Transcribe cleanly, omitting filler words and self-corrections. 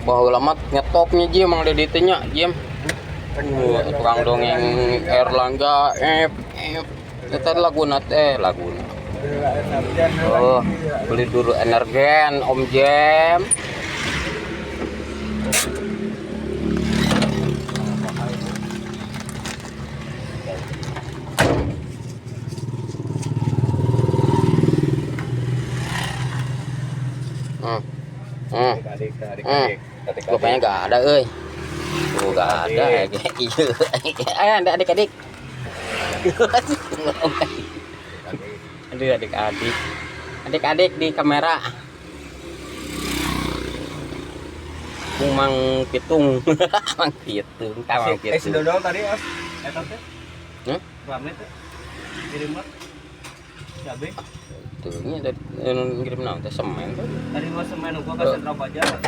Baheula mah ngetopnya Jim, Mang Dedi teh nya, Jim. Tukang dongeng Erlangga F F. Eta laguna teh laguna. Oh, beli dulu energen Om Jem. Hmm. Hmm. Adik, adik, Hmm. adik, adik. Gua kayaknya gak ada euy. Tuh gak ada. Iya. Eh, ada adik-adik. Aduh, adik-adik. Adik-adik di kamera. Kung Mang Pitung. Mang Pitung, tah Mang Eh, si Pitung. Dodol tadi, Os. Eta teh. Hmm? Rame teh. Kirim mah. Cabe. Tuh, ini ada ngirim naon teh semen tuh. Tadi mah semen gua ke Sentra Baja.